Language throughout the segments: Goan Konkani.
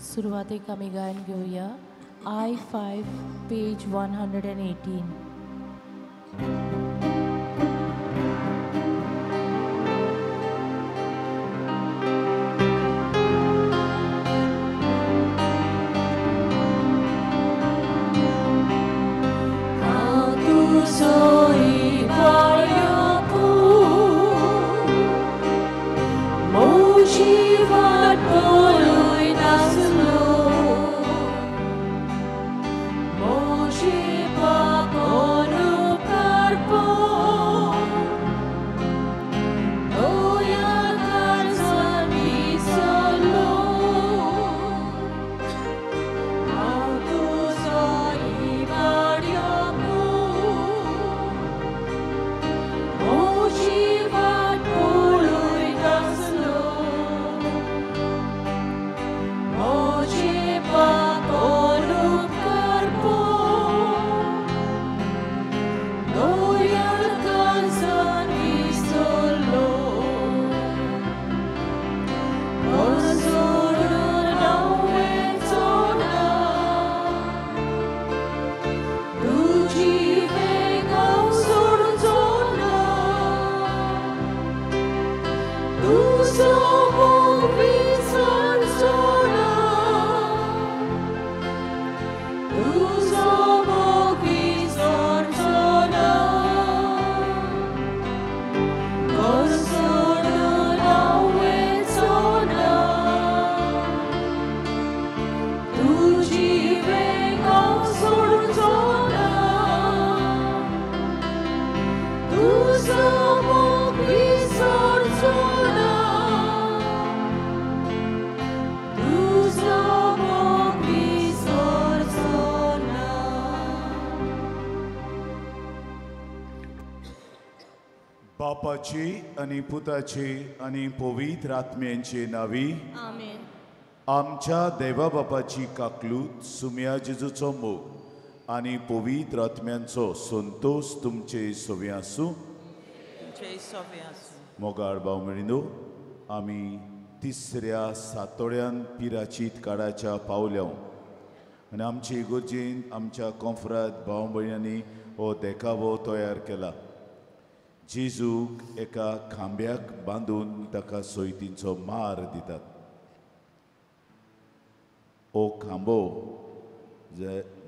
सुरवातेक आमी गायन घेवया I5 page 118. बापाची आनी पुताची आनी पवित्र आत्म्यांची नावी आमेन. आमच्या देवा बापाची काकलूत, सुम्या जेजूचो मोग आनी पवित्र आत्म्यांचो संतोष तुमचे सवी आसूं. मोगाळ भाव भयणींनो, आमी तिसऱ्या सातोड्यान पिराचीत काळाच्या पावल्या आनी आमचे इगर्जेन आमच्या कोंफ्राद भाव भयणांनी हो देखावो तयार केला. जेजूक एका खांब्याक बांदून ताका सोयतींचो मार दितात. हो खांबो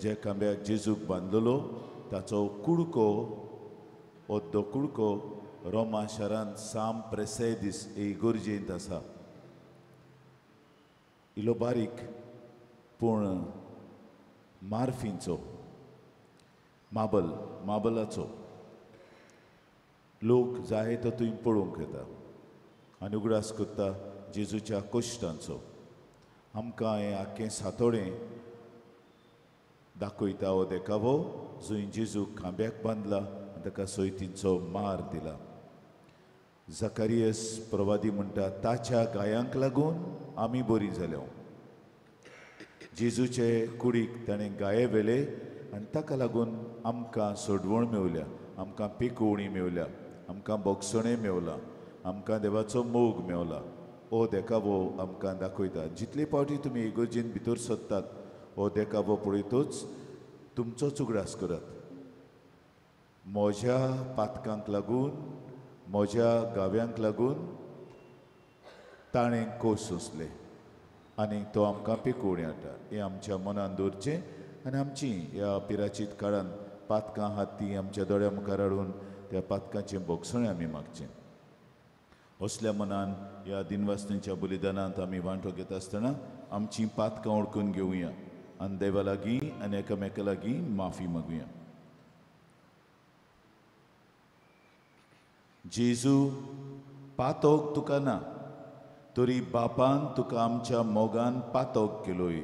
जे खांब्याक जेजूक बांदलेलो ताचो कुडको, हो तो कुडको रोमा शारांत साम प्रेसेदीस हे इगर्जेंत आसा. इल्लो बारीक पूण मार्फींचो, माबल माबलाचो लोक जाय तो थंय पळोवंक येता आनी उगडास करता जेजूच्या कश्टांचो. आमकां हें आख्खें सातोडें दाखयता हो देखावो जंय जेजूक खांब्याक बांदला आनी ताका सोयतींचो मार दिला. जकारियस प्रवादी म्हणटा, ताच्या गायांक लागून आमी बरीं जाल्या. जेजूचे कुडीक ताणें गाये व्हेले आनी ताका लागून आमकां सोडवण मेवल्या, आमकां पिकोवणी मेवल्या, आमकां बोगसणें मेवलां, आमकां देवाचो मोग मेवला. हो देखावो आमकां दाखयता. जितले फावटी तुमी इगर्जेन भितर सरतात हो देखावो पळयतच तुमचोच उगडास करात. म्हज्या पातकांक लागून, म्हज्या गाव्यांक लागून ताणें कोस सोंसले आनी तो आमकां पिकोवणी हाडटा. हें आमच्या मनान दवरचें आनी आमची ह्या पिराचीत काळान पातकां आहात ती आमच्या दोळ्या मुखार हाडून त्या पातकांचें बोगसणें आमी मागचें. असल्या मनान ह्या दिनवासनेच्या बलिदानांत आमी वांटो घेता आसतना आमचीं पातकां ओळखून घेवया आनी देवा लागीं आनी एकामेका लागीं माफी मागुया. जेजू, पातोक तुका ना तरी बापान तुका आमच्या मोगान पातोक केलोय.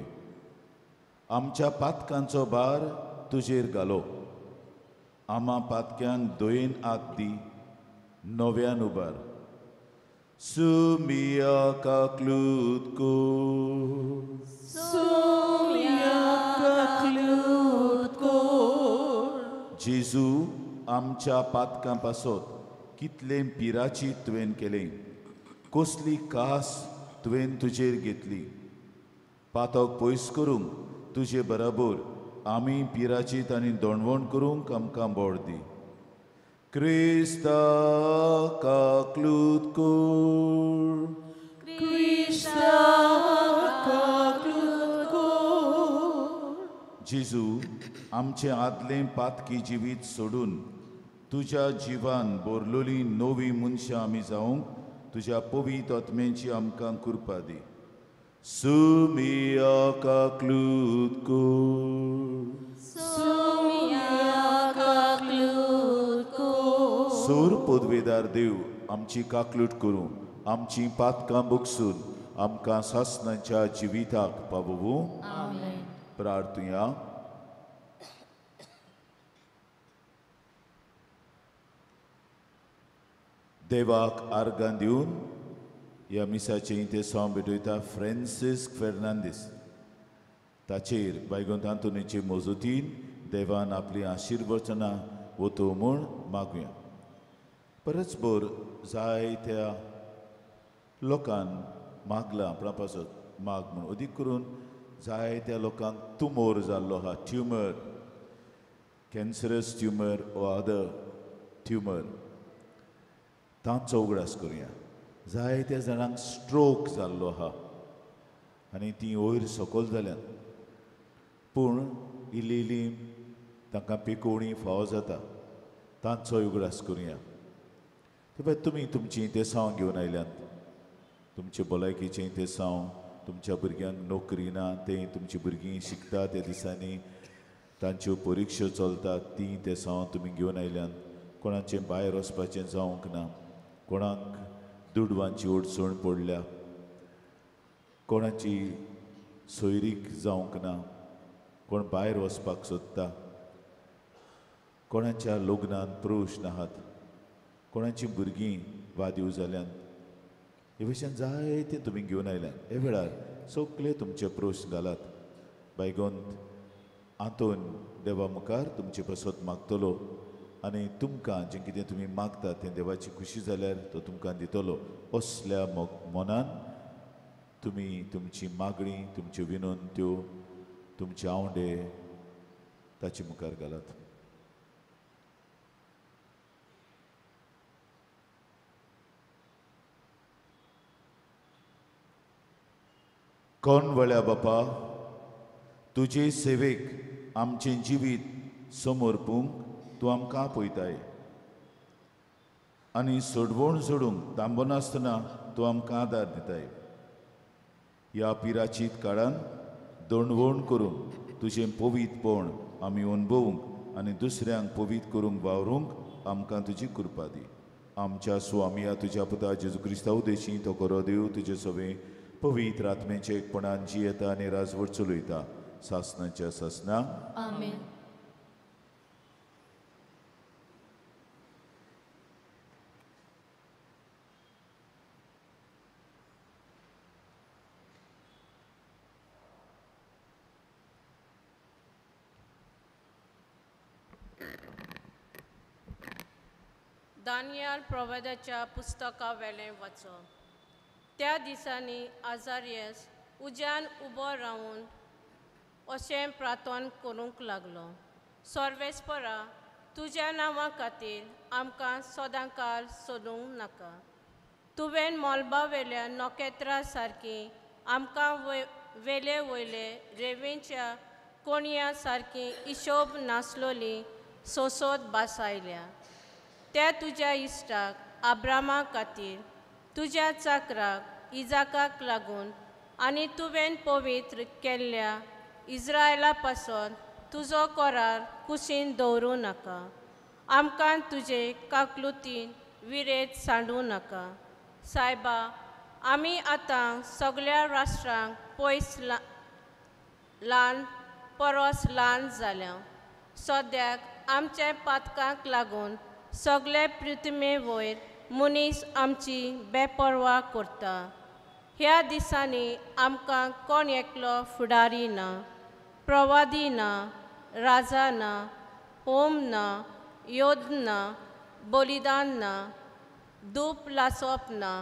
आमच्या पातकांचो भार तुजेर घालो. आमा पातक्यांक दयेन आत दी, नव्यान उबार. सुमिया काकलूत कोर, सुमिया काकलूत कोर. जेजू, आमच्या पातकां पासत कितलें पिराची तुवें केलें, कसली कास तुवें तुजेर घेतली. पातक पयस करूंक तुजे बराबर आमी पिराचीत आनी दोणवण करूंक आमकां बोड दी. क्रिस्ता काकलूत कोर, क्रिस्ता काकलूत कोर. जेजू आमचें आदलें पातकी जिवीत सोडून तुज्या जिवान बोरलोली नवी मनशां आमी जावंक तुज्या पवित्र आत्म्याची आमकां कृपा दी. सुमिया काकलूत कोर, सुमिया काकलूत कोर. सूर पदवेदार देव आमची काकलूट करूं, आमची पातकां बगसून आमकां सासणाच्या जिविताक पावोवूं. आमेन. प्रार्थुया. देवाक आर्गां दिवन ह्या मिसाचें तें स्वाम भेटयता फ्रांसिस्क फेर्नांदीस. ताचेर बायगोंत आंतोनीचे मजतीन देवान आपली आशिर्वचनां वतो म्हूण मागुया. परसभर जायत्या लोकान मागलां आपणा पासत माग म्हूण, अदीक करून जायत्या लोकांक तुमोर जाल्लो आहा, ट्युमर, कॅन्सरस ट्युमर ओ अदर ट्युमर, तांचो उगडास करुया. जायत्या जाणांक स्ट्रोक जाल्लो आहा आनी तीं वयर सकयल जाल्यात, पूण इल्ली इल्ली तांकां पिकोवणी फावो जाता, तांचो उगडास करुया. ते भायर तुमी तुमचीं तेसांव घेवन आयल्यात, तुमचे भलायकेचें तेसांव, तुमच्या भुरग्यांक नोकरी ना तें तुमची भुरगीं शिकता त्या दिसांनी तांच्यो परिक्षा चलतात तीं तेसांव तुमी घेवन आयल्यात. कोणाचें भायर वचपाचें जावंक ना, कोणाक दुडवांची अडचण पडल्या, कोणाची सोयरीक जावंक ना, कोण भायर वचपाक सोदता, कोणाच्या लग्नान प्रश्न आहात, कोणाची भुरगीं वादीव जाल्यात, हे भशेन जायते तुमी घेवन आयल्यात. हे वेळार सगळे तुमचे प्रश्न घालात. बायगोंत आंतोन देवा मुखार तुमचे पासत मागतलो आनी तुमकां जें कितें तुमी मागता तें देवाची खुशी जाल्यार तो तुमकां दितलो. असल्या मनान तुमी तुमची मागणी, तुमच्यो विनंत्यो, तुमचे आंवडे ताचे मुखार घालात. कोण वळ्या बापा, तुजे सेवेक आमचें जिवीत समर्पूंक तूं आमकां आपयताय आनी सोडवण सोडूंक थांबनासतना तूं आमकां आदार दिताय. ह्या पिराचीत काळान दणवण करूंक तुजें पवित्रपण आमी अणभवूंक आनी दुसऱ्यांक पवित्र करूंक वावरूंक आमकां तुजी कृपा दी. आमच्या स्वामिया तुज्या पुता जेजू क्रिस्ता उदेशी तो करो देव तुजे सवे पवित्र आत्म्याचे एकपणान जियेता आनी राजवट चलयता सासनाच्या सासना. आमेन. दानियाल प्रवादाच्या पुस्तका वेलें वाचप. त्या दिसांनी आजारियस उज्यान उबो रावन अशें प्रार्थन करूंक लागलो, सर्वेस्परा तुज्या नांवा खातीर आमकां सदांकाल सोदूंक नाका. तुवें मळबा वेल्या नखेत्रां सारकी आमकां वेले वयले रेंवेच्या कोणया सारकी हिशोब नासलोली सोसोद भासायल्या. त्या तुज्या इश्टाक आब्रामा खातीर, तुज्या चाकराक इजाकाक लागून आनी तुवें पवित्र केल्ल्या इज्रायला पासून तुजो करार कुशीन दवरूं नाका. आमकां तुजे काकलुतीन विरेत सांडूं नाका. सायबा, आमी आतां सगळ्या राष्ट्रांक पयस ल्हान परस ल्हान जाल्या. सद्याक आमच्या पातकांक लागून सगळे पृथ्वे वयर मनीस आमची बेपर्वा करता. ह्या दिसांनी आमकां कोण एकलो फुडारी ना, प्रवादी ना, राजा ना, होम ना, योद्ध ना, बलिदान ना, धूप लासप ना.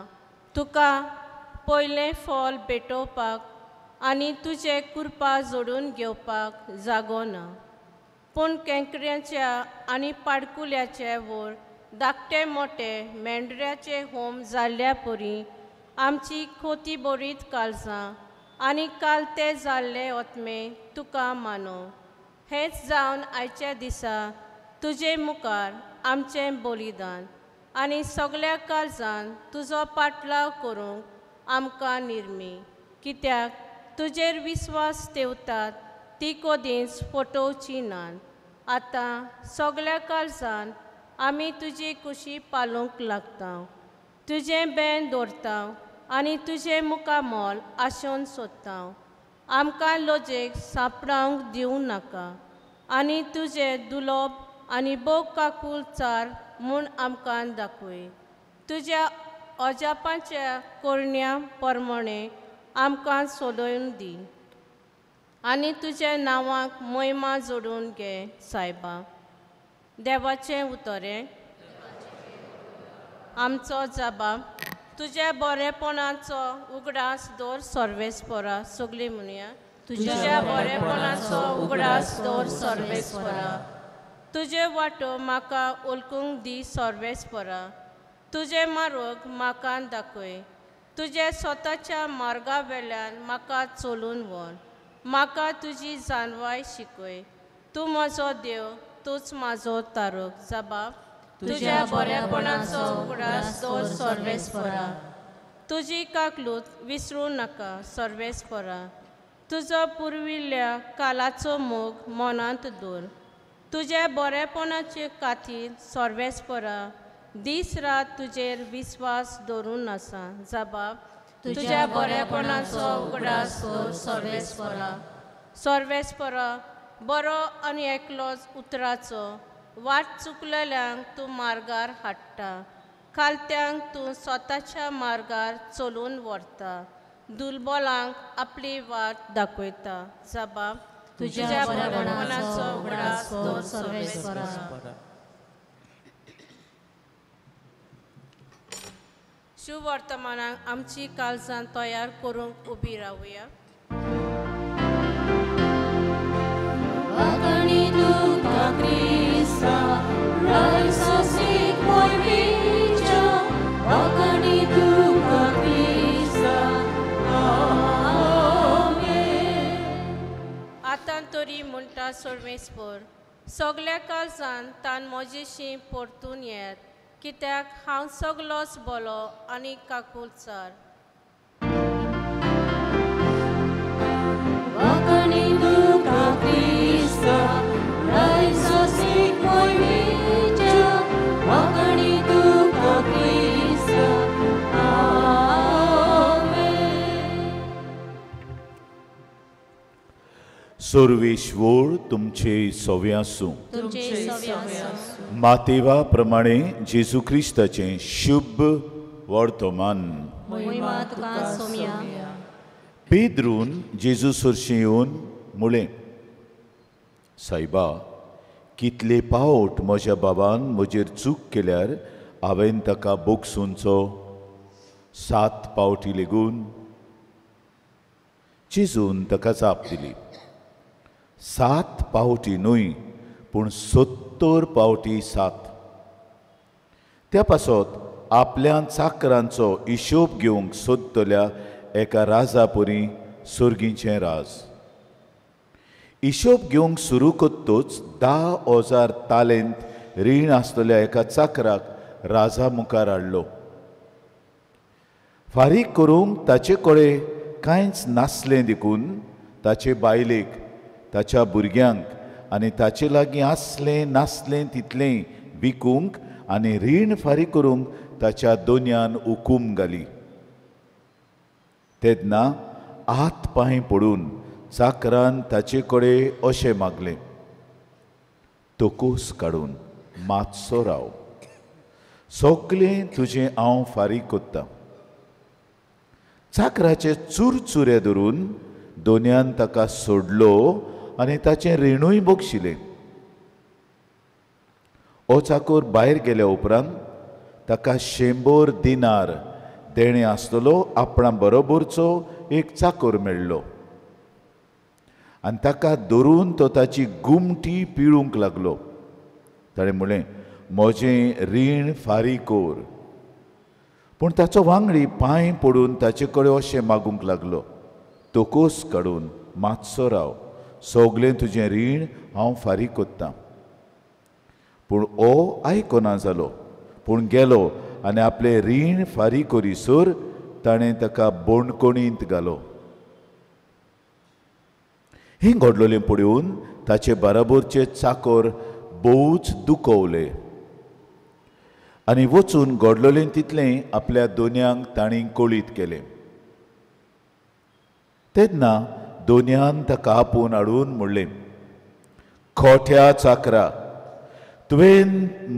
तुका पयलें फळ भेटोवपाक आनी तुजे कुरपा जोडून घेवपाक जागो ना. पूण केंकऱ्यांच्या आनी पाडकुल्याचे वोर धाकटे मोटे मेंढऱ्याचे होम जाल्ल्या परी आमची खोती बरीत काळजां आनी काल ते जाल्ले ओतमे तुका मानो. हेंच जावन आयच्या दिसा तुजे मुखार आमचें बलिदान आनी सगळ्या काळजान तुजो पाटलाव करूंक आमकां निर्मी, कित्याक तुजेर विस्वास ठेवतात ती कदींच फटोवची नात. आतां सगळ्या काळजान आमी तुजी कुशी पालोवंक लागता, तुजें बेन दवरता आनी तुजें मुखामोल आशोवन सोदता. आमकां लजेक सांपडावंक दिवं नाका आनी तुजें दुलोब आनी भोग काकूल चार म्हूण आमकां दाखय. तुज्या अजापाच्या करण्या प्रमाणे आमकां सोडोवन दी आनी तुज्या नांवाक महिमा जोडून घे सायबा. देवाचें उतरें आमचो जबाब तुज्या बरेपणाचो उगडास दवर सर्वेस्परा. सगळीं म्हणया, तुज्या बरेपणाचो उगडास दवर सर्वेस्परा. तुजे वाटो म्हाका वळखूंक दी सर्वेस्परा. तुजें मार्ग म्हाका दाखय. तुज्या स्वताच्या मार्गा वेल्यान म्हाका चलून व्हर. म्हाका तुजी जाणवाय शिकय. तूं म्हजो देव, तूंच म्हाजो तारक. जबाब तुज्या बऱ्यापणाचो उगडास दवर सर्वेस्परा. तुजी काकलूत विसरूं नाका सर्वेस्परा. तुजो पुर्विल्ल्या कालाचो मोग मनांत दवर. तुज्या बरेपणाचे खातीर सर्वेस्परा दीस रात तुजेर विस्वास दवरून आसा. जबाब तुज्या बरेपणाचो उगडास दवर सर्वेस्परा. सर्वेस्परा बरो आनी एकलोच उतराचो वाट चुकलेल्यांक तूं मार्गार हाडटा. खालत्यांक तूं स्वताच्या मार्गार चलून व्हरता. दुर्बलांक आपली वाट दाखयता. जबाब तुज्या बरेपणाचो उगडास दवर सर्वेस्परा. शुभवर्तमानाक आमची काळजां तयार करूंक उबी रावया. आतां तरी म्हणटा सर्वेस्पर, सगल्या काळजान तान म्हजेशी परतून येत, कित्याक हांव सगलोच बोलो आनी काकुळचार. सर्वेश्वर तुमचे सवे आसूं. मातेवा प्रमाणे जेजू क्रिस्ताचें शुभ वर्तमान. पेद्रून जेजू सरशी येवन म्हळें, सायबा, कितले पावट म्हज्या बाबान म्हजेर चूक केल्यार हांवें ताका बोगसुंचो? 7 पावटी लेगून? जेजून ताका जाप दिली, 7 पावटी न्हय, पूण 70 पावटी 7. त्या पासत आपल्या चाकरांचो हिशोब घेवंक सोदतल्या एका राजापुरी सर्गीचें राज. हिशोब घेवंक सुरू करतच 10,000 तालेंत रीण आसतल्या एका चाकराक राजा मुखार हाडलो. फारीक करूंक ताचे कडेन कांयच नासलें देखून ताचे बायलेक, ताच्या भुरग्यांक आनी ताचे लागीं आसलें नासलें तितलें विकूंक आनी रीण फारीक करूंक ताच्या दोनयान हुकूम घाली. तेन्ना हात पांय पडून चाकरान ताचे कडेन अशें मागलें, तकोस काडून मातसो राव, सगळें तुजें हांव फारीक करतां. चाकराचे चुरचुरे धरून दोनयान ताका सोडलो आनी ताचें रिणूय बक्षिलें. हो चाकोर भायर गेल्या उपरांत ताका 100 दिनार देणें आसतलो आपणा बरोबरचो एक चाकोर मेळ्ळो. आनी ताका धरून तो ताची गुमटी पिळूंक लागलो. ताणें म्हणलें, म्हजें रीण फारीक कर. पूण ताचो वांगडी पांय पडून ताचे कडेन अशें मागूंक लागलो, तोकोस काडून मातसो राव, सगलें तुजें रीण हांव फारीक कोत्तां. पूण ओ आयकना जालो, पूण गेलो आनी आपलें रीण फारीक करीसर ताणें ताका बोणकोणींत घालो. हें घडलोलें पळोवन ताचे बराबरचे चाकर भोवच दुखवले आनी वचून घडलोलें तितलें आपल्या दोनयांक तांणी कळीत केलें. तेन्ना दोनयान ताका आपोवन हाडून म्हणलें, खोट्या चाकरा, तुवें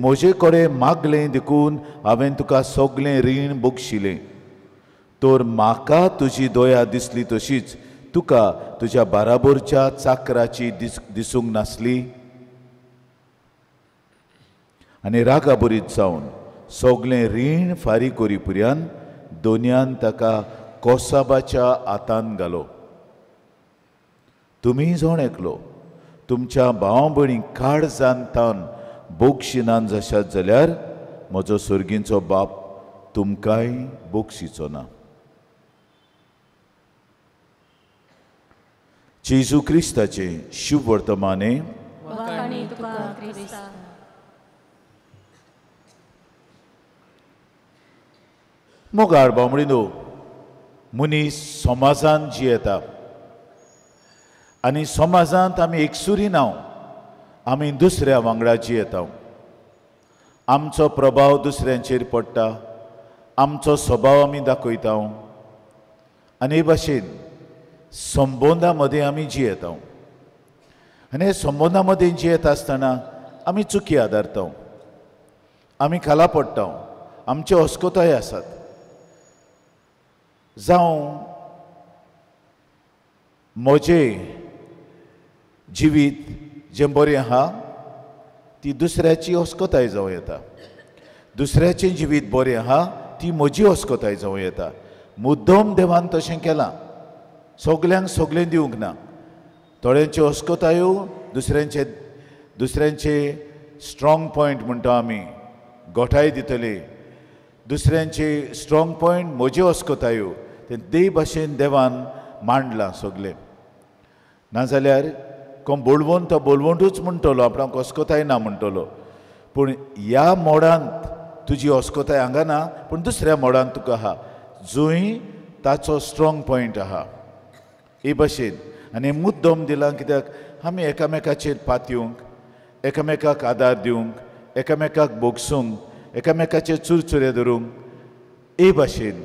म्हजे कडेन मागलें देखून हांवें तुका सगलें रीण बक्षिलें. तर म्हाका तुजी दया दिसली तशीच तुका तुज्या बाराबोरच्या चाकराची दिसूंक नासली. आनी रागाबरीत जावन सगलें रीण फारीक करी पुर्यान दोनयान ताका कोसाबाच्या हातान घालो. तुमी जण एकलो तुमच्या भाव भयणी काळजान तान बोक्षिनान जाशात जाल्यार म्हजो सर्गींचो बाप तुमकांय बोक्षिचो ना. जेजू क्रिस्ताचें शुभ वर्तमाने. मोगाळ बामणीनो, मनीस समाजांत जियेता आनी समाजांत आमी एकसुरी ना, आमी दुसऱ्या वांगडा जियेता. आमचो प्रभाव दुसऱ्यांचेर पडटा, आमचो स्वभाव आमी दाखयता आनी हे भाशेन संबंदा मदें आमी जियेता. आनी हे संबंदा मदें जियेता आसतना आमी चुकी आदारता, आमी खाला पडटा, आमच्यो अस्कोताय आसात. जावं म्हजें जिवीत जें बरें आहा ती दुसऱ्याची अस्कोताय जावं येता, दुसऱ्याचें जिवीत बरें आहा ती म्हजी अस्कोताय जावं येता. मुद्दम देवान तशें केलां, सगल्यांक सगळें दिवंक ना. थोड्यांच्यो अस्कोतायो दुसऱ्यांचे दुसऱ्यांचे स्ट्रॉंग पॉयंट म्हणटा आमी गोठाय दितले, दुसऱ्यांचे स्ट्रॉंग पॉयंट म्हज्यो अस्कोतायो ते ते भाशेन देवान मांडलां सगळें. नाजाल्यार कोण बोलवण तो बोलवंटूच म्हणटलो, आपणाक अस्कोताय ना म्हणटलो. पूण ह्या मोडांत तुजी अस्कोताय हांगा ना, पूण दुसऱ्या मोडांत तुका आहा जंय ताचो स्ट्रॉंग पॉयंट आहा. हे भाशेन आनी मुद्दम दिलां कित्याक आमी एकामेकाचेर पातयेवंक, एकामेकाक आदार दिवंक, एकामेकाक बोगसूंक, एकामेकाचेर चुरचुरे धरूंक. हे भाशेन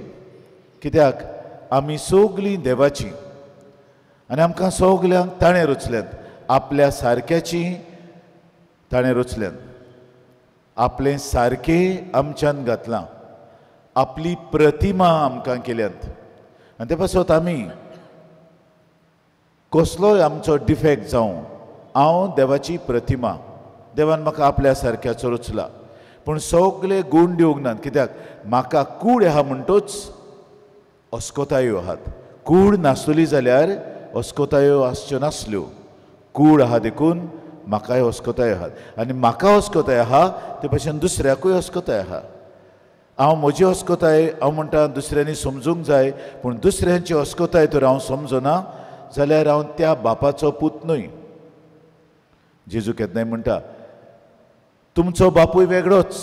कित्याक आमी सगळीं देवाचीं आनी आमकां सगल्यांक ताणें रचल्यात, आपल्या सारक्याची ताणें रचल्यात, आपलें सारकें आमच्यान घातलां, आपली प्रतिमा आमकां केल्यात. आनी ते पासत आमी कसलोय आमचो डिफेक्ट जावं, हांव देवाची प्रतिमा, देवान म्हाका आपल्या सारक्याचो रचला, पूण सगळे गूण दिवंक नात. कित्याक म्हाका कूड आहा म्हणटूच अस्कोतायो आहात. कूड नासतली जाल्यार अस्कोतायो आसच्यो नासल्यो. कूड आहा देखून म्हाकाय अस्कोतायो आहात आनी म्हाका अस्कोताय आहा ते भशेन दुसऱ्याकूय अस्कोताय आहा. हांव म्हजी अस्कोताय हांव म्हणटा दुसऱ्यांनी समजूंक जाय, पूण दुसऱ्यांची अस्कोताय तर हांव समजना जाल्यार हांव त्या बापाचो पूत न्हय. जेजू केन्नाय म्हणटा तुमचो बापूय वेगळोच,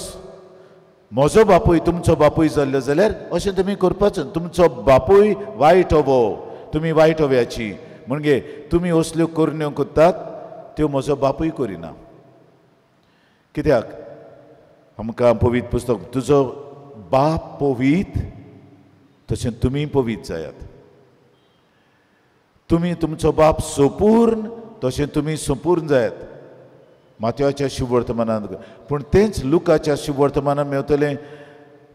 म्हजो बापूय तुमचो बापूय जाल्लो जाल्यार अशें तुमी करपाचो. तुमचो बापूय वायट हवो, तुमी वायट हव्याची, म्हणजे तुमी असल्यो करण्यो करतात त्यो म्हजो बापूय करिना. कित्याक आमकां पवित्र पुस्तक तुजो बाप पवीत तशें तुमी पवीत जायात, तुमी तुमचो बाप सोपूर्ण तशें तुमी सोपूर्ण जायात. मातयाच्या शुभवर्तमानांत, पूण तेंच लुकाच्या शुभवर्तमानांत मेवतलें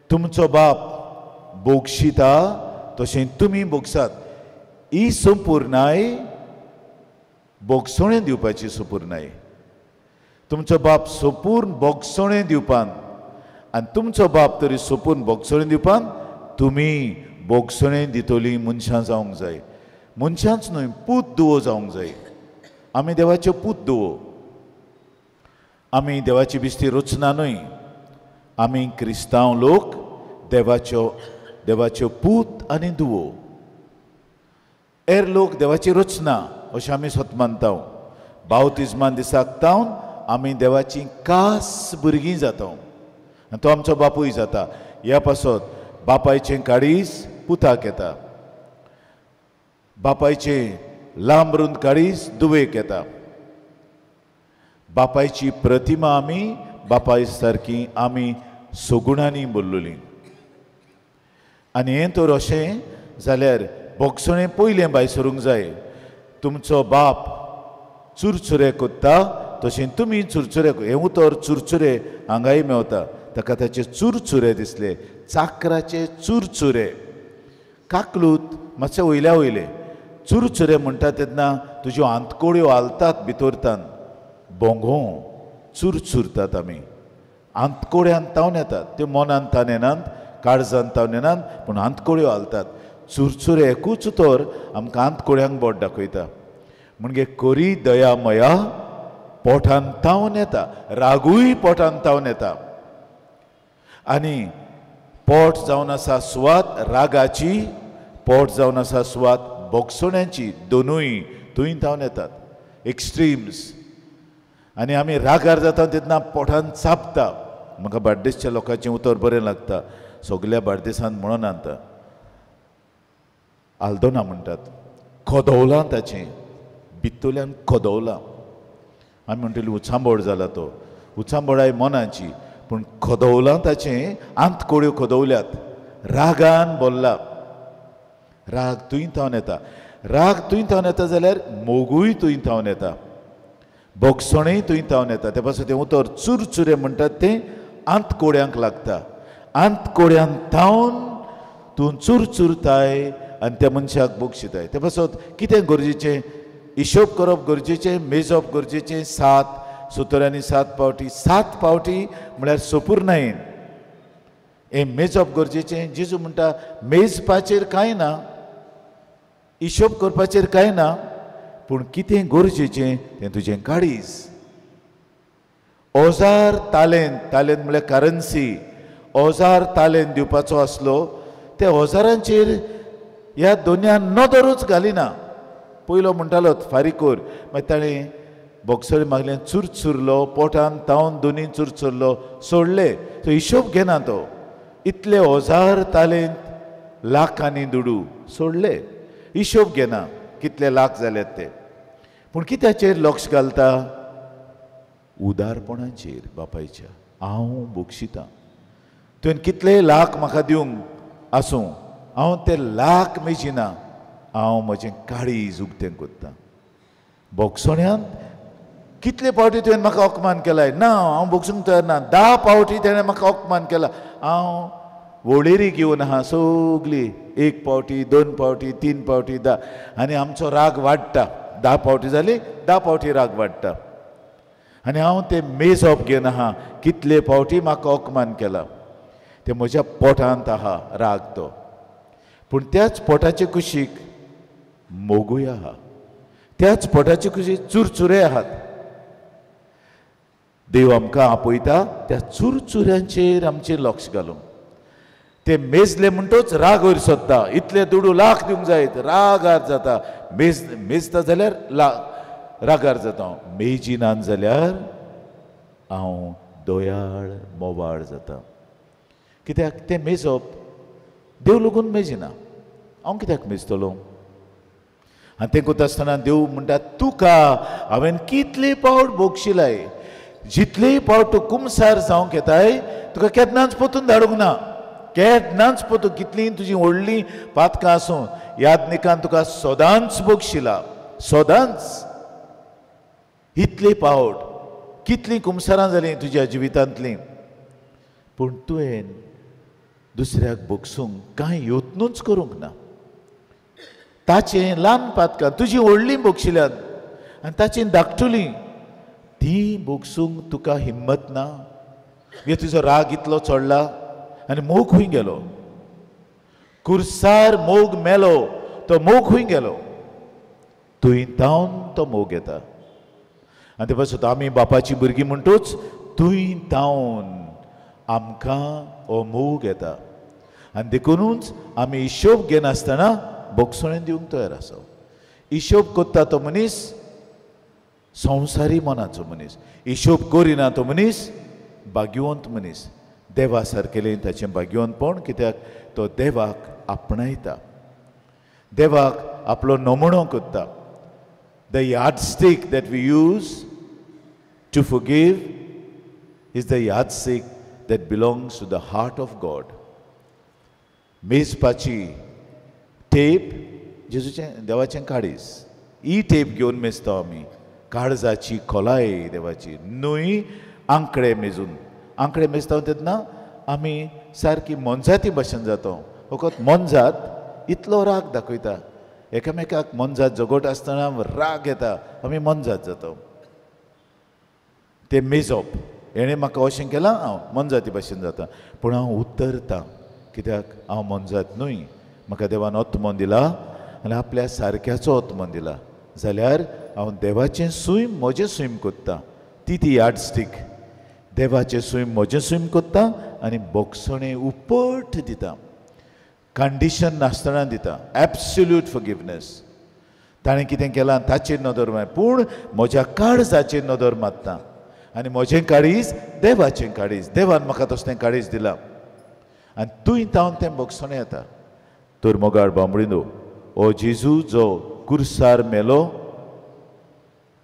तुमचो बाप बोगशिता तशें तुमी बोगसात. ही संपूर्णाय बोगसणें दिवपाची संपूर्णाय. तुमचो बाप सोपूर्ण बोगसणें दिवपान आनी तुमचो बाप तरी सोपूर्ण बोगसणें दिवपान तुमी बोगसणें दितली मनशां जावंक जाय. मनशांच न्हय, पूत दुवो जावंक जाय. आमी देवाच्यो पूत दुवो. आमी देवाची बिस्ती रचना न्हय, आमी क्रिस्तांव लोक देवाच्यो देवाच्यो पूत आनी दुवो. हेर लोक देवाची रचना अशें आमी स्वता मानता. बावतिज्मान दिसाक तावन आमी देवाची खास भुरगीं जाता आनी तो आमचो बापूय जाता. ह्या पासत बापायचें काळीज पुताक येता, बापायचें लांब रुंद काळीज दुवेक येता. बापायची प्रतिमा आमी बापाय सारकी आमी सगुणांनी बोल्लोली. आनी हें तर अशें जाल्यार बोगसणें पयलें भायर सरूंक जाय. तुमचो बाप चुरचुरे कोत्ता तशें तुमी चुरचुरे, हें उतर चुरचुरे हांगाय मेवता. ताका ताचे चुरचुरे दिसले, चाकराचे चुरचुरे. काकलूत मातशें वयल्या वयले चुरचुरे म्हणटा तेन्ना तुज्यो आंतकोड्यो हालतात भितरतान, बोंगो चुरचुरतात आमी. आंतकोड्यान तावन येतात त्यो, मनान तान येनात, काळजान तावन येनात, पूण आंतकोड्यो हालतात. चुरचुरे एकूच उतर आमकां आंतकोड्यांक बोट दाखयता. म्हणजे कोरी दया मया पोटान तावन येता, रागूय पोटान तावन येता. आनी पोट जावन आसा सुवात रागाची, पोट जावन आसा सुवात बोगसोण्यांची, दोनूय थंय तावन येतात, एक्स्ट्रीम्स. आनी आमी रागार जाता तेन्ना पोटान चापता. म्हाका बार्देसच्या लोकांचें उतर बरें लागता, सगल्या बार्देसान म्हणून आणता आल्दोना म्हणटात, खदोवलां ताचें भितरल्यान खदोवलां. आमी म्हणटली उचांबोड जाला तो, उचांबोडाय मनाची, पूण खदोवलां ताचें, आंतकोड्यो खदोवल्यात, रागान बोल्ला. राग थंय थावन येता. राग थंय थावन येता जाल्यार मोगूय थंय थावन येता, बोगसणेय थंय थावन येता. ते पासून तें उतर चुरचुरे म्हणटात तें आंतकोड्यांक लागता. आंतकोड्यान थावन तूं चुरचुरताय आनी त्या मनशाक बोगशिताय. ते पासत कितें गरजेचें, हिशोब करप गरजेचें, मेजप गरजेचें. 7 सुतरांनी 7 पावटी, 7 पावटी म्हळ्यार सोपूर्णायेन हें मेजप गरजेचें. जेजू म्हणटा मेजपाचेर कांय ना, हिशोब करपाचेर कांय ना, पूण कितें गरजेचें तें तुजें काळीज. ओजार तालेंत, तालेंत म्हळ्यार करन्सी, ओजार तालेंत दिवपाचो आसलो त्या ओजारांचेर ह्या दोनयान नदरूच घालिना. पयलो म्हणटालो फारीक कर, मागीर ताणें बोगसोळे मागलें, चुरचुरलो पोटान तावन दोनी चुरचुरलो, सोडले. तो हिशोब घेना तो. इतले ओजार तालेंत लाखांनी दुडू सोडले, हिशोब घेना कितले लाख जाल्यात ते. पूण कित्याचेर लक्ष घालता? उदारपणाचेर बापायच्या. हांव बोगशितां, तुवें कितले लाख म्हाका दिवंक आसूं, हांव ते लाख मेजिना, हांव म्हजें काळीज उक्तें कोत्तां. बोगसोण्यांत कितले पावटी तुवें म्हाका अपमान केलाय? ना, हांव बोगसूंक तयार ना. 10 पावटी तेणें म्हाका अपमान केला, हांव वळेरी घेवन आहा सगली, 1 पावटी, 2 पावटी, 3 पावटी, 10. आनी आमचो राग वाडटा. 10 पावटी जाली, 10 पावटी राग वाडटा. आनी हांव ते मेजप घेवन आहा कितले पावटी म्हाका अपमान केला, ते म्हज्या पोटांत आहा राग तो. पूण त्याच पोटाचे कुशीक मोगूय आहा, त्याच पोटाचे कुशीक चुरचुरे आहात. देव आमकां आपयता त्या चुरचुऱ्यांचेर आमचें लक्ष घालूंक. ते मेजले म्हणटोच राग वयर सोदता, इतले दुडू लाख दिवंक जाय, रागार जाता. मेजता जाल्यार रागार जाता हांव, मेजिनान जाल्यार हांव दयाळ मोवाळ जाता. कित्याक तें मेजप देव लोगून मेजिना, हांव कित्याक मेजतलो? आनी तें करता आसतना देव म्हणटा तुका हांवें कितले पावट बोगशिलाय, जितले पावट तूं कुमसार जावंक येताय, तुका केन्नाच पोतून धाडूंक ना, केन्नाच पोतून. कितलीं तुजी व्हडलीं पातकां आसूं, यादनिकान तुका सदांच बोगशिला, सदांच. इतले पावट कितलीं कुमसारां जालीं तुज्या जिवितांतलीं, पूण तुवें दुसऱ्याक बोगसूंक कांय यत्नूच करूंक ना. ताचें ल्हान पातकां तुजी व्हडलीं बोगशिल्यात आनी ताचीं धाकटुलीं, तीं बोगसूंक तुका हिम्मत ना. हे तुजो राग इतलो चडला आनी मोग खंय गेलो? कुर्सार मोग मेलो, तो मोग खंय गेलो? थंय तावन तो मोग येता. आनी ते पासत आमी बापाची भुरगीं म्हणटूच थंय तावन आमकां हो मोग येता. आनी देखुनूच आमी हिशोब घेनासतना बोगसणें दिवंक तयार आसा. हिशोब करता तो मनीस संवसारी मनाचो मनीस, हिशोब करिना तो मनीस भाग्यवंत मनीस. देवा सारकेलें ताचें भाग्यवंतपण, कित्याक तो देवाक आपणायता, देवाक आपलो नमुनो करता. The yardstick that we use to forgive is the yardstick that belongs to the heart of God. मेजपाची टेप जेजूचें देवाचें काळीज, ही टेप घेवन मेजता आमी काळजाची खोलाय देवाची, न्हय आंकडे मेजून. आंकडे मेजता तेन्ना आमी सारकी मोनजाती भशेन जाता. फकत मोनजात इतलो राग दाखयता, एकामेकाक मोनजात झगोट आसतना राग येता, आमी मोनजात जाता. तें मेजप हेणें म्हाका अशें केलां, हांव मोनजाती भशेन जाता, पूण हांव उतरतां कित्याक हांव मोनजात न्हय. म्हाका देवान आत्मन दिला आनी आपल्या सारक्याचो आत्मन दिला, जाल्यार हांव देवाचें सैम म्हजें सैम कोत्तां. ती ती यार्डस्टीक, देवाचें सैम म्हजें सैम कोत्तां आनी बोगसणें उपट दिता, कंडिशन नासतना दिता, एब्सोल्यूट फॉरगिवनेस. ताणें कितें केलां ताचेर नदर मार, पूण म्हज्या काळजाचेर नदर मारता आनी म्हजें काळीज देवाचें काळीज, देवान म्हाका तसलें काळीज दिलां आनी थंय तावन तें बोगसणें येता. तर मोगाळ बांबडीनो, हो जेजू जो कुर्सार मेलो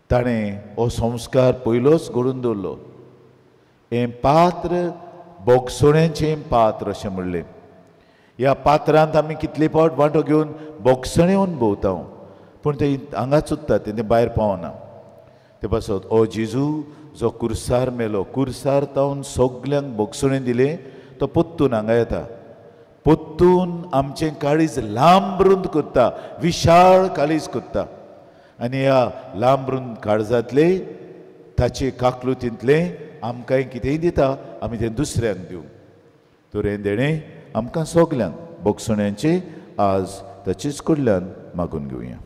ताणें हो संस्कार पयलोच घडून दवरलो. हें पात्र बोगसण्याचें पात्र अशें म्हणलें. ह्या पात्रांत आमी कितले फावट वांटो घेवन बोगसणें अनुभवता, पूण ते हांगाच उरता, तें भायर पावना. ते पासत हो जेजू जो कुर्सार मेलो, कुर्सार तावन सगल्यांक बोगसणें दिलें, तो पोत्तून हांगा येता, पोत्तून आमचें काळीज लांब रुंद करता, विशाळ काळीज करता. आनी ह्या लांब रुंद काळजांतले ताचे काकलुतींतलें आमकां कितेंय दिता, आमी तें दुसऱ्यांक दिवंक. तर हें देणें आमकां सगल्यांक बोगसण्यांचें आज ताचेच कडल्यान मागून घेवया.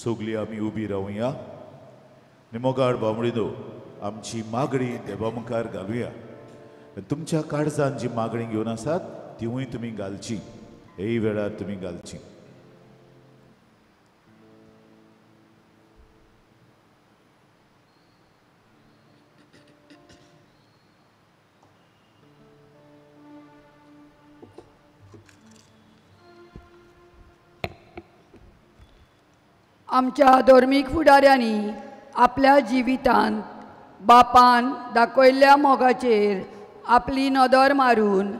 सगळीं आमी उबी रावया आनी मोगाळ बामणीनो आमची मागणी देवा मुखार घालुया. तुमच्या काळजान जी मागणी घेवन आसात तिवूय तुमी घालची, हेय वेळार तुमी घालची. आमच्या धर्मीक फुडाऱ्यांनी आपल्या जिवितांत बापान दाखयल्ल्या मोगाचेर आपली नदर मारून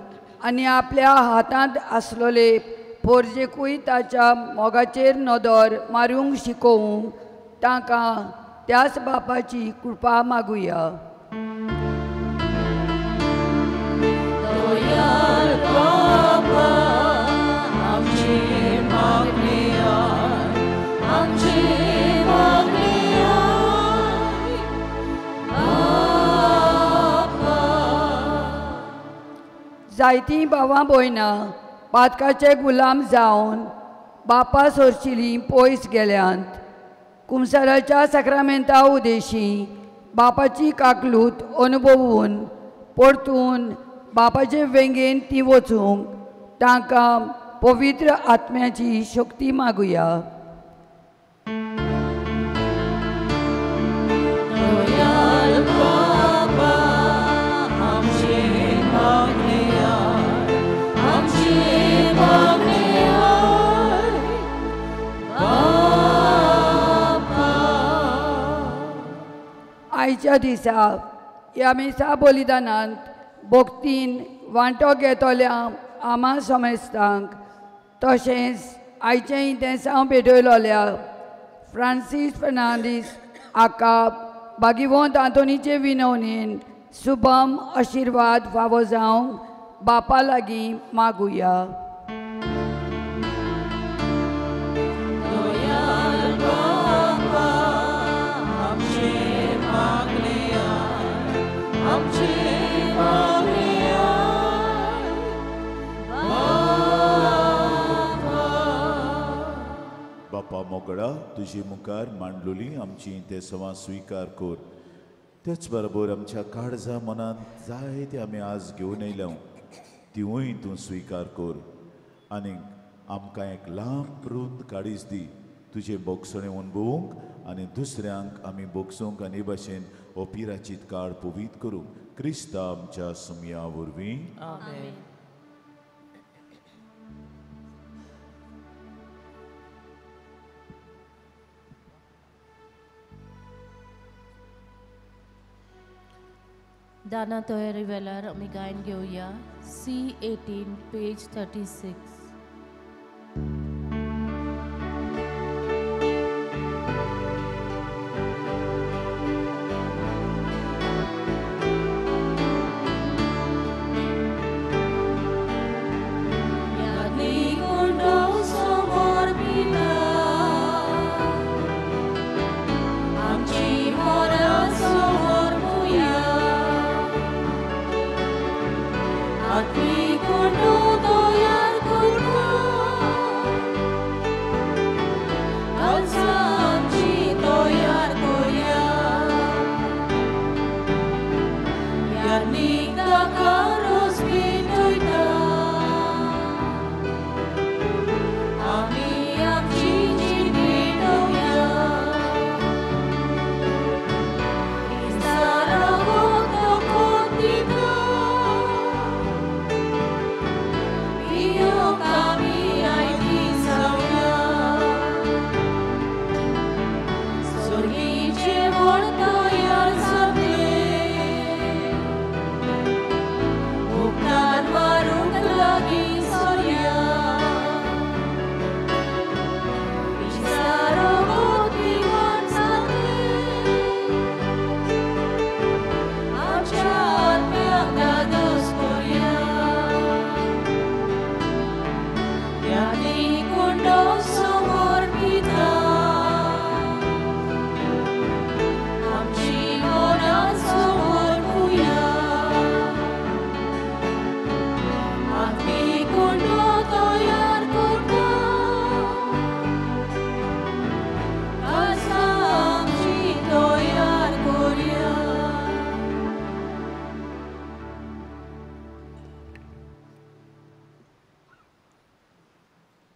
आनी आपल्या हातांत आसलेले पोरजेकूय ताच्या मोगाचेर नदर मारूंक शिकोवंक तांकां त्याच बापाची कृपा मागुया. जायतीं भावां भयणां पातकाचे गुलाम जावन बापा सोरशिलीं पयस गेल्यांत. कुमसाराच्या साक्रामेंता उदेशी बापाची काकलूत अनुभवून परतून बापाचे वेंगेन ती वचूंक तांकां पवित्र आत्म्याची शक्ती मागुया. आयच्या दिसा ह्या मिसा बलिदानांत भक्तीन वांटो घेतल्या आमा समेस्तांक तशेंच आयचें इंतेसांव भेटयलोल्या फ्रांसीस फर्नांडीस हाका भागिवंत आंतोनीचे विनवणेन शुभम आशिर्वाद फावो जावंक बापा लागीं मागुया. तुजे मुखार मांडलोली आमची ते सवां स्विकार कर. तेच बरोबर आमच्या काळजा मनांत जायते आमी आज घेवन येयल्या तिवूय तूं स्विकार कर आनी आमकां एक लांब रुंद काळीज दी तुजें बोगसणें अणभवूंक आनी दुसऱ्यांक आमी बोगसूंक आनी हे भाशेन हो पिराचीत काळ पवीत करूंक क्रिस्ता आमच्या सुमया वरवीं. आमेन. दाना तयारी वेळार आमी गायन घेवया C18 page 36.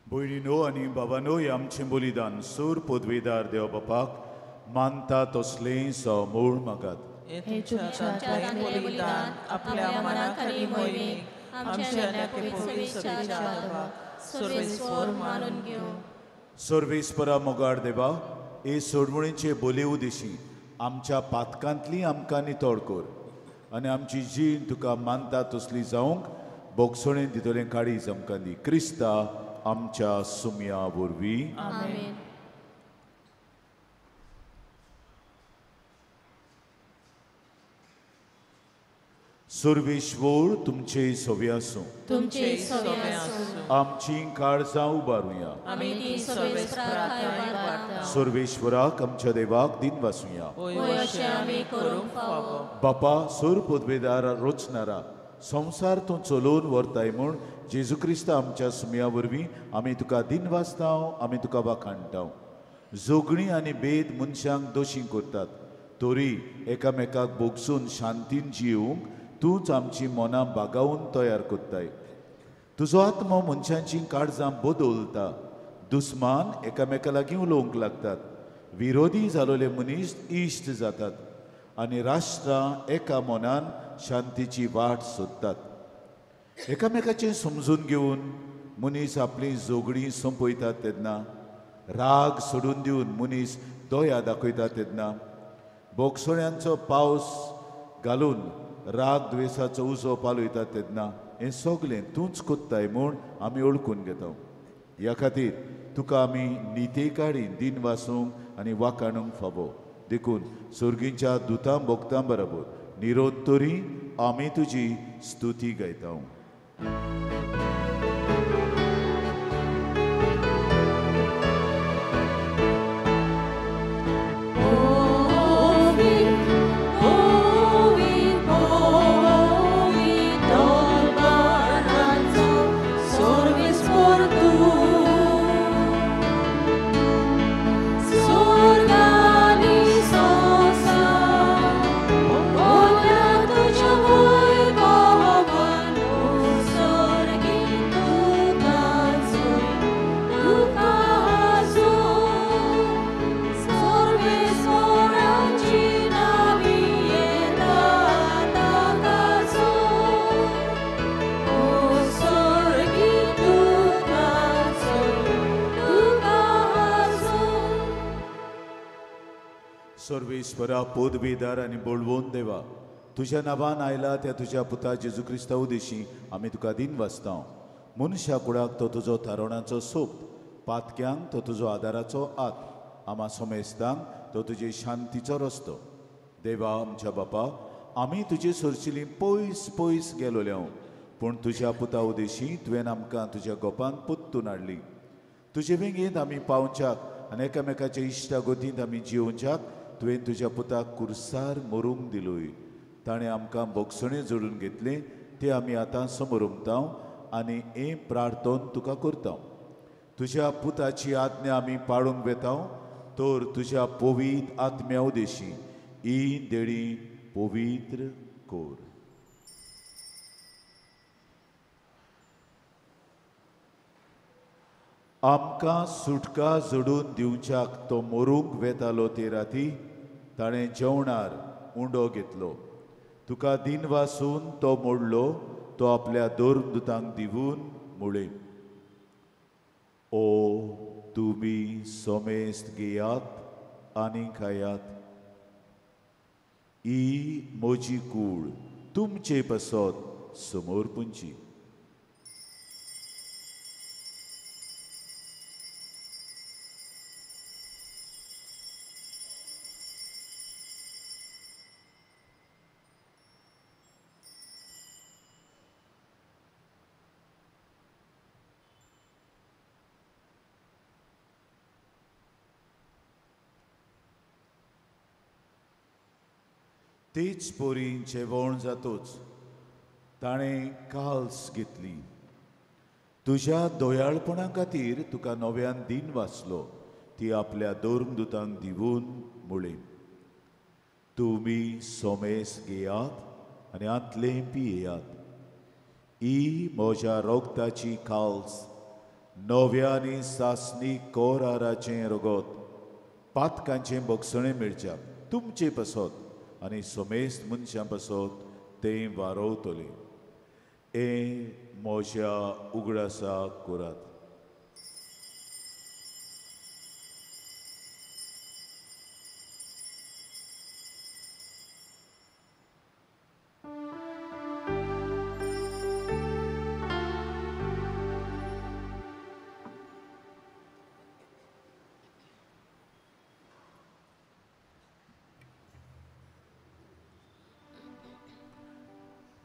भयणीनो आनी बाबानो, हें आमचें बलिदान सूर पदवीदार देव बापाक मानता तसलें समूळ मागात. हे तुमच्या हातांतलें बलिदान आपल्या मनाखाली मोहिमेक आमच्या सर्वेस्पर मानून घेवं. सर्वेस्परा मोगाळ देवा, हे सोडवणीचे बोली उदेशी आमच्या पातकांतली आमकां नितळ कर आनी आमची जीण तुका मानता तसली जावंक बोगसणेन दितलें काळीज आमकां दी. क्रिस्ता आमच्या सुमया वरवीं. आमेन. सर्वेश्वर तुमचे सवे आसूं. तुमचे सवे आसूं. आमची काळजां उबारुया. आमी ती सर्वेस्परा उबारता. सर्वेश्वराक आमच्या देवाक दिन वासुया. होय अशें आमी करूंक फावो. बापा सूर पदवेदार रचणारा संवसार तूं चलोवन व्हरताय म्हूण जेजू क्रिस्त आमच्या सुमया वरवीं आमी तुका दिन वाचताव, आमी तुका वाखाणटाव. जोगणी आनी भेद मनशांक दोशी करतात तरी एकामेकाक बोगसून शांतीन जिवंक तूंच आमची मनां बागावून तयार करताय. तुजो आत्मो मनशांची काळजां बदलता. दुस्मान एकामेका लागीं उलोवंक लागतात, विरोधी जालोले मनीस इश्ट जातात आनी राष्ट्रां एका मनान शांतीची वाट सोदतात. एकामेकाचें समजून घेवन मनीस आपली झगडीं सोंपयतात तेन्ना, राग सोडून दिवन मनीस दया दाखयता तेन्ना, बोगसोण्यांचो पावस घालून राग द्वेसाचो उजो पालयता तेन्ना हें सगलें तूंच कोत्ताय म्हूण आमी वळखून घेता. ह्या खातीर तुका आमी निते काडीन दिन वासूंक आनी वाखाणूंक फावो. देखून सर्गीच्या दुतां भोगतां बरोबर निरोध तरी आमी तुजी स्तुती गायता. Service por tu. सर्वेश्वरा पदवीदार आनी बळवंत देवा, तुज्या नांवान आयला त्या तुज्या पुता जेजू क्रिस्ता उदेशी आमी तुका दिन वाचता. मनशा कुडाक तो तुजो थारोवणाचो सोबत, पातक्यांक तो तुजो आदाराचो आत, आमा समेस्तांक तो तुजे शांतीचो रस्तो. देवा आमच्या बापा, आमी तुजे सरशिली पयस पयस गेलोले, पूण तुज्या पुता उदेशी तुवें आमकां तुज्या गोपान पोत्तून हाडली. तुजे वेंगेंत आमी पावच्याक आनी एकामेकाच्या इश्टागतींत आमी जियोवच्याक तुवें तुज्या पुताक कुर्सार मरूंक दिलोय. ताणें आमकां भोगसणें जोडून घेतलें तें आमी आतां समोर उमता आनी हें प्रार्थन तुका करता. तुज्या पुताची आज्ञा आमी पाळूंक वेता तर तुज्या पवित्र आत्म्या उदेशी ही देणी पवित्र कोर. आमकां सुटका जोडून दिवच्याक तो मरूंक वेतालो ते राती ताणें जेवणार उंडो घेतलो. तुका दिन वासून तो मोडलो, तो आपल्या धर्मदूतांक दिवन मुळे, ओ तुमी समेस्त घेयात आनी खायात, ही म्हजी कूड तुमचे पासत समोर पुंची. तेच पोरीं जेवण जातोच ताणें काल्स घेतली. तुज्या दयाळपणा खातीर तुका नव्यान दिन वाचलो, ती आपल्या धर्मदूतांक दिवन मुळे, तुमी सोमेस घेयात आनी आतलें पियेयात, ही म्हज्या रोगताची काल्स, नव्या आनी सासणी कोराराचें रगत, पातकांचें भोगसणें मेळच्याक तुमचे पासत आनी समेस्त मनशां पासत तें वारोवतलें. हें म्हज्या उगडासाक करात.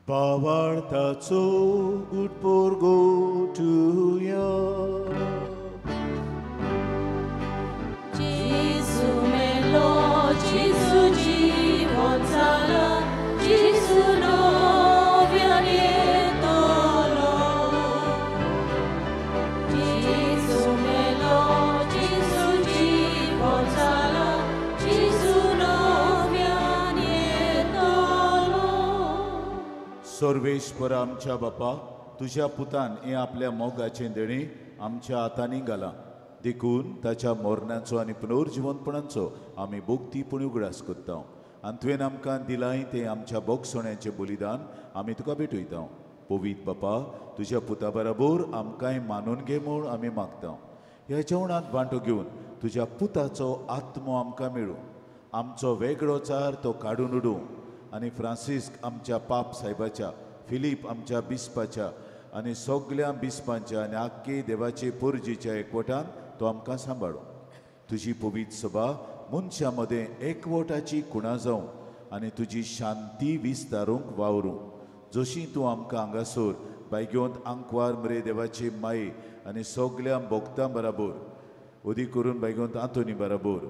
भावार्थाचो गुटपोर गोठुया. जेजू मेलो, जेजू जिवन जाला, जेजू नव्यान येतलो. जेजू मेलो, जेजू जिवन जाला, जेजू नव्यान येतलो. सर्वेश्वर आमच्या बापा, तुज्या पुतान हें आपल्या मोगाचें देणें आमच्या हातांनी घालां, देखून ताच्या मरणाचो आनी पुनर्जिवनपणाचो आमी भोगतीपणी उगडास करता. आनी तुवें आमकां दिलांय तें आमच्या भोगसण्याचें बलिदान आमी तुका भेटयता. पवित्र बापा, तुज्या पुता बराबर आमकांय मानून घे म्हूण आमी मागता. ह्या जेवणांत वांटो घेवन तुज्या पुताचो आत्मो आमकां मेळूं, आमचो वेगळो चार तो काडून उडोवं आनी फ्रांसिस्क आमच्या पाप सायबाच्या, फिलीप आमच्या बिस्पाच्या आनी सगल्या बिस्पांच्या आनी आख्खे देवाचे पोरजेच्या एकवटान तो आमकां सांबाळू. तुजी पवित्र सभा मनशां मदें एकवटाची खुणा जावं आनी तुजी शांती विस्तारूंक वावरूं. जशी तूं आमकां हांगासर बायगेवंत आंकवार मरे देवाचे माये आनी सगल्या भोगतां बराबर अदीक करून बायगेवंत आंतोनी बराबर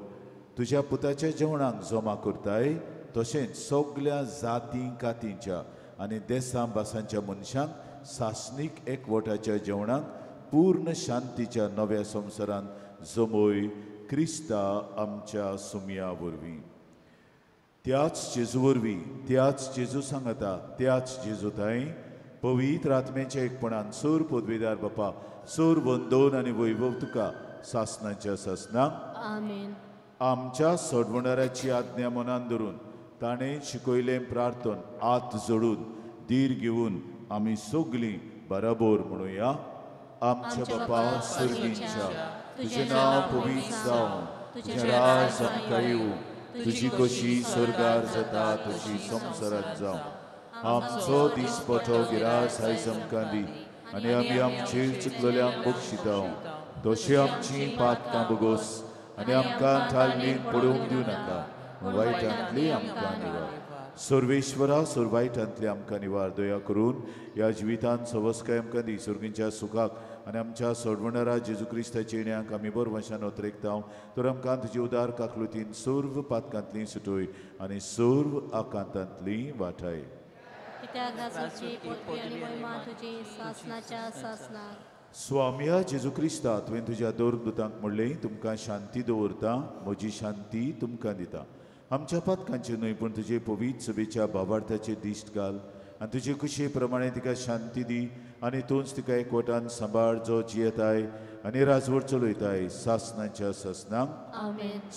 तुज्या पुताच्या जेवणाक जमा करताय, तशेंच सगल्या जाती कातींच्या आनी देसां भासांच्या मनशांक सासणीक एकवटाच्या जेवणाक पूर्ण शांतीच्या नव्या संवसारांत जमय क्रिस्ता आमच्या सुमया वरवीं. त्याच जेजू वरवीं, त्याच जेजू सांगता, त्याच जेजू ताई पवित्र आत्म्याच्या एकपणान सोर पदवीदार बापा सोर वंदोन आनी वैभव तुका सासणाच्या सासणाक. आमेन. आमच्या सोडवणाराची आज्ञा मनान धरून ताणें शिकयलें प्रार्थन हात जोडून धीर घेवन आमी सगलीं बराबर म्हणुया. आमच्या बापा सर्गींच्या, तुजें नांव पवित्र जावं, तुजें राज आमकां येवं, तुजी कशी स्वर्गार जाता तशी संवसारांत जावं. आमचो दिसपटो गिरास आयज आमकां दी आनी आमी आमचेर चुकलेल्यांक बक्षिता तशी आमची पातकां भोगोस आनी आमकां थालमीन पडोवंक दिवं नाका, वायटांतली आमकां निवार. सर्वेश्वरा, सर्वायटांतली आमकां निवार. दया करून ह्या जिवितांत सवस्काय आमकां दी. सर्गींच्या सुखाक आनी आमच्या सोडवणारा जेजू क्रिस्ताच्या येण्याक आमी बरवशान ओतरेकता. तर आमकां तुजी उदार काकलुतीन सर्व पातकांतली सुटय आनी सर्व आकांतांतली वाठाय. स्वाम्या जेजू क्रिस्ता, तुवें तुज्या दोरदूतांक म्हणलें, तुमकां शांती दवरता, म्हजी शांती तुमकां दिता. आमच्या पातकांचे न्हय पूण तुजे पवित्र सभेच्या भावार्थाचे दिश्ट घाल आनी तुजे कुशे प्रमाणे तिका शांती दी आनी तूंच तिका एकवटान सांबाळ, जो जियेताय आनी राजवट चलयताय सासनाच्या सासनाक.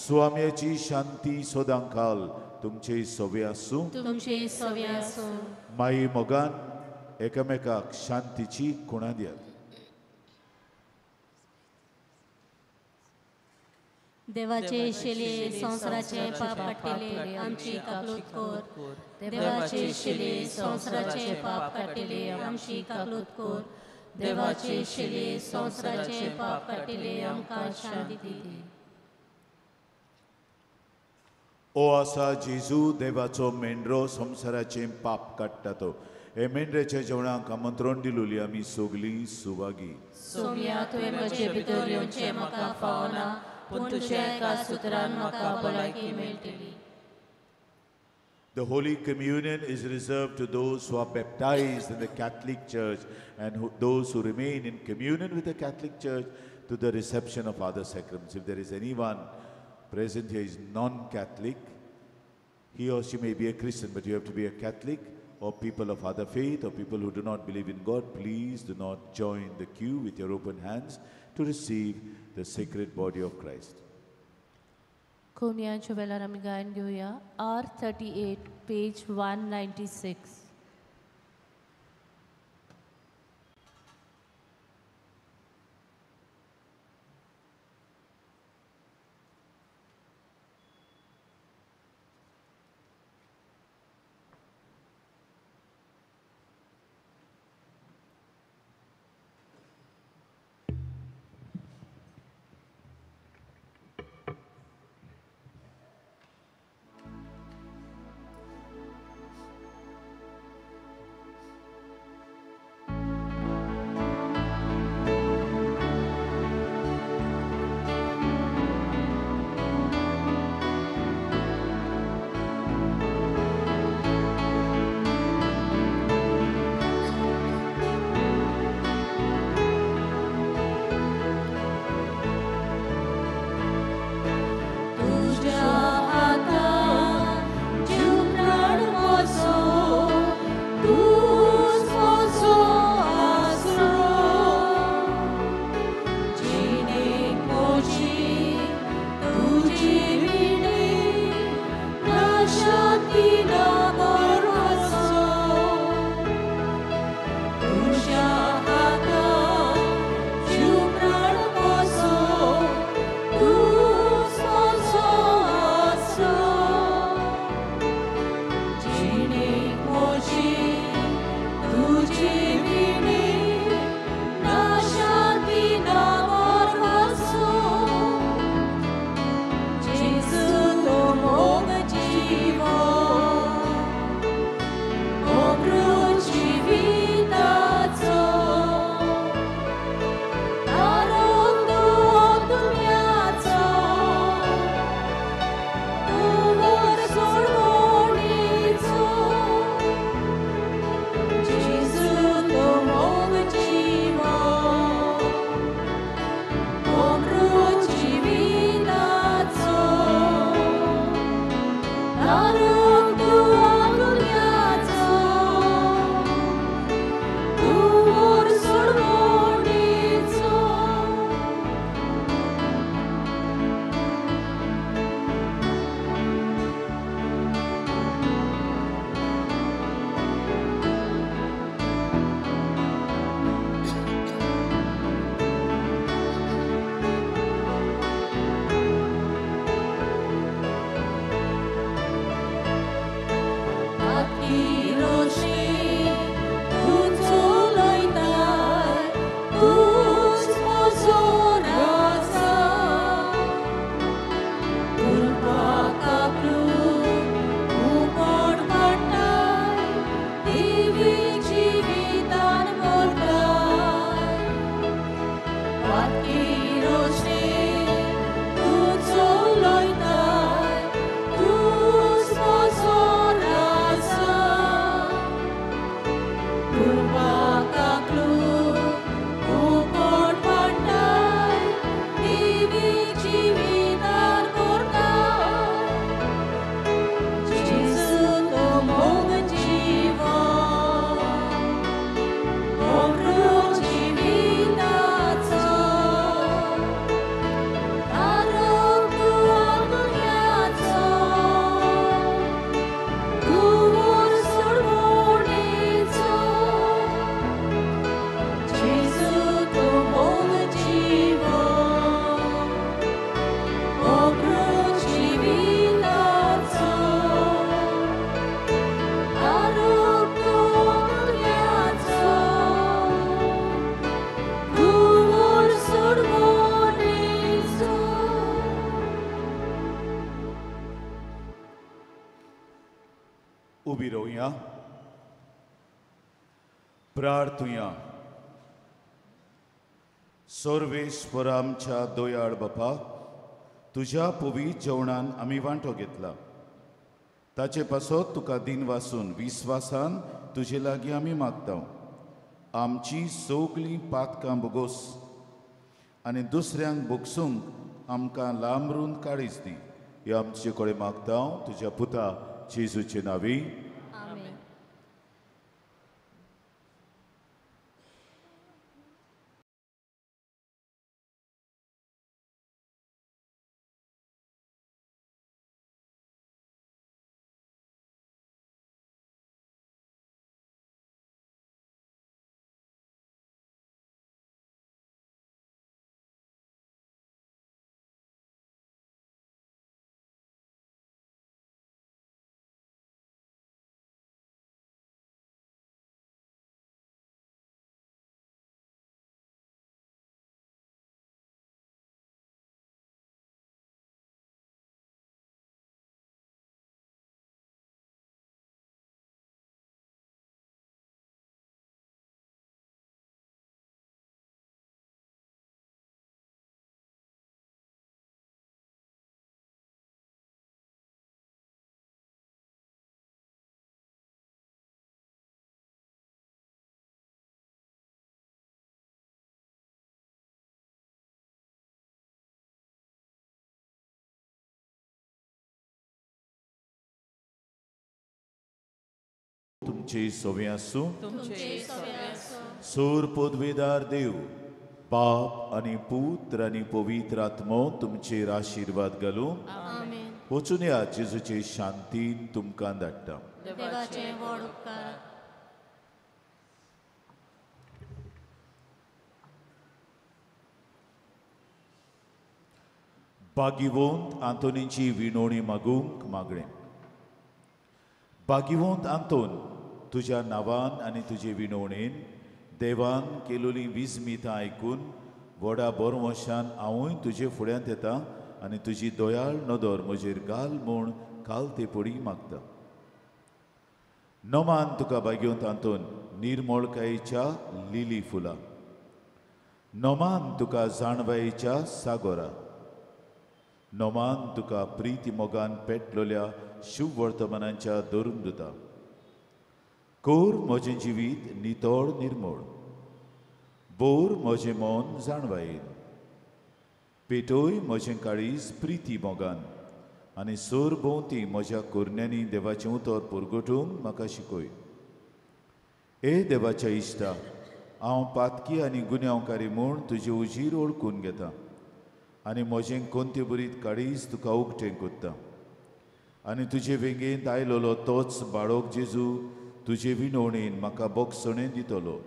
स्वाम्याची शांती सदां काल तुमचे सवे आसूं. तुमचे सवे आसूं. माई मोगान एकामेकाक शांतीची खुणा दियात. देवाचे शिले संवसाराचे पाप काडटले आमची काकलूत कर. देवाचे शिले संवसाराचे पाप काडटले आमची काकलूत कर. देवाचे शिले संवसाराचे पाप काडटले आमकां शांती दी. ओ आसा जेजू देवाचो मेंढरो, संवसाराचें पाप काडटा तो. हे मेंढऱ्याच्या जेवणाक आमंत्रण दिलोली आमी सगलीं सुवागी. सोम्या, तुवें म्हजे भितर येवचें म्हाका फावना, पूण तुज्या एका सुत्रान म्हाका भलायकी मेळटली. The Holy Communion is reserved to those who are baptized in the Catholic Church and those who remain in communion with the Catholic Church to the reception of other sacraments. If there is anyone present here is non-Catholic, he or she may be a Christian, but you have to be a Catholic or people of other faith or people who do not believe in God. Please do not join the queue with your open hands to receive the sacred body of Christ. खोमयांच्या वेळार आमी गायन घेवया. R38 page 196. उबी रावया, प्रार्थुया. सर्वेश्वर आमच्या दयाळ बापा, तुज्या पवित्र जेवणान आमी वांटो घेतला, ताचे पासत तुका दिनवासून विस्वासान तुजे लागीं आमी मागता. आमची सगळीं पातकां बोगोस आनी दुसऱ्यांक बोगसूंक आमकां लांबरून काळीज दी. हे आमचे कडेन मागता तुज्या पुता जेजूचे नांवी. तुमचे सोवे आसूं. सोर पदवेदार देव बाप आनी पुत्र आनी पवित्र आत्मो तुमचेर आशिर्वाद घालूं. वचून या, जेजूचे शांतीन तुमकां धाडटा. बागिवंत आंतोनीची विनवणी मागूंक मागणें. बागिवंत आंतोन, तुज्या नांवान आनी तुजे विनवणेन देवान केलोली विस्मितां आयकून व्हडा बरवंशान हांवूय तुजे फुड्यांत येता आनी तुजी दयाळ नदर म्हजेर घाल म्हूण काल ते पडी मागता. नमान तुका बागिवंत आंतोन निर्मळकायेच्या लिली फुलां, नमान तुका जाणवायेच्या सागोरा, नमान तुका प्रिती मोगान पेटलोल्या शुभवर्तमानांच्या धरून दिता. कोर म्हजें जिवीत नितळ निर्मळ, बोर म्हजें मन जाणवायेन, पेटोय म्हजें काळीज प्रिती मोगान आनी सोर भोंवती म्हज्या कोरण्यांनी देवाचें उतर पुरगटूंक म्हाका शिकय. ए देवाच्या इश्टा, हांव पातकी आनी गुन्यांवकारी म्हूण तुजे उजीर ओळखून घेता आनी म्हजें कोंते बरीत काळीज तुका उकतें कोत्ता आनी तुजे वेंगेंत आयलोलो तोच बाळक जेजू तुजे विनवणेन म्हाका बोगसणें दितलो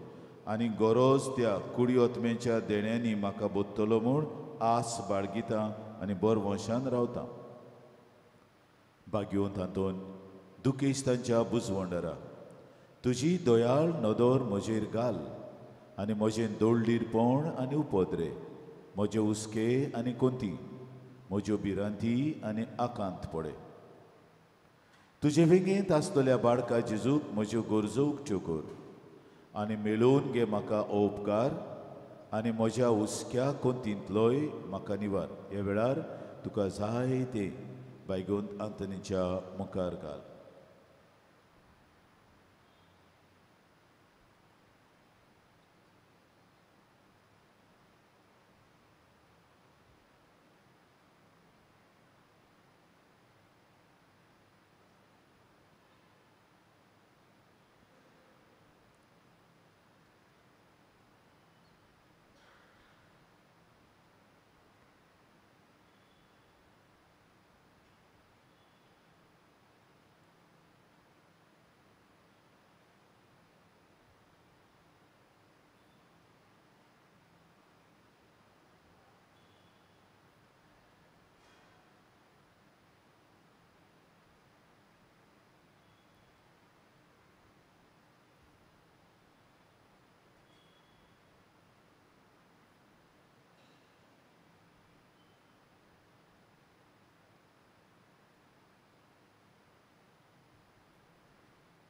आनी गरज त्या कुडी ओतमेच्या देण्यांनी म्हाका बोत्तलो म्हूण आस बाळगिता आनी बरवंशान रावता. बागिवंत आंतोन, दुखेस्तांच्या बुजवंडरा, तुजी दयाळ नदर म्हजेर घाल आनी म्हजें दोळडीरपण आनी उपद्रे, म्हजे हुस्के आनी कोंती, म्हज्यो भिरांती आनी आकांत पडे. तुजे वेंगेंत आसतल्या बाळका जेजूक म्हज्यो गरजो उकत्यो कर आनी मेळोवन घे म्हाका उपकार आनी म्हज्या हुस्क्या कोंतींतलोय म्हाका निवार. ह्या वेळार तुका जाय ते बायगोंत आंतनीच्या मुखार घाल.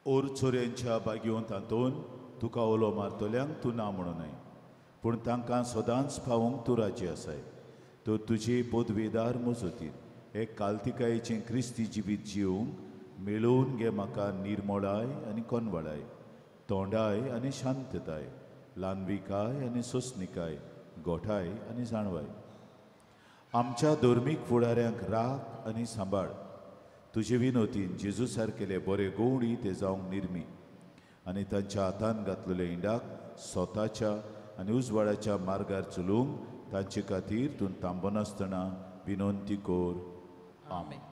ओर चोरयांच्या बागयोन तातूंत तुका उलो मारतल्यांक तूं ना म्हणूनय, पूण तांकां सदांच पावोवंक तूं राजी आसाय. तर तुजी पदवेदार मजतीन हे कालतिकायेचें क्रिस्ती जिवीत जिवंक मेळोवन घे म्हाका निर्मोळाय आनी कोनवाळाय, तोंडाय आनी शांतताय, ल्हानविकाय आनी सोंसणिकाय, गोठाय आनी जाणवाय. आमच्या धर्मीक फुडाऱ्यांक राख आनी सांबाळ. तुजे विनोतीन जेजू सारकेले बरे गोवणी ते जावंक निर्मी आनी तांच्या हातान घातलेल्या इंडाक स्वताच्या आनी उजवाडाच्या मार्गार चलूंक तांचे खातीर तूं थांबनासतना विनंती कर. आमेन.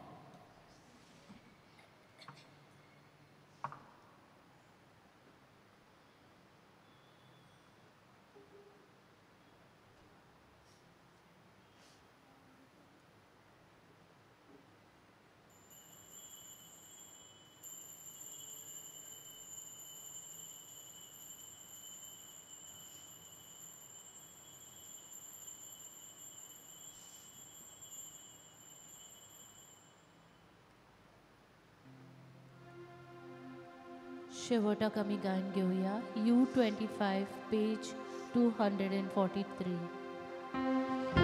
शेवटाक आमी गायन घेवया U 25 page 243.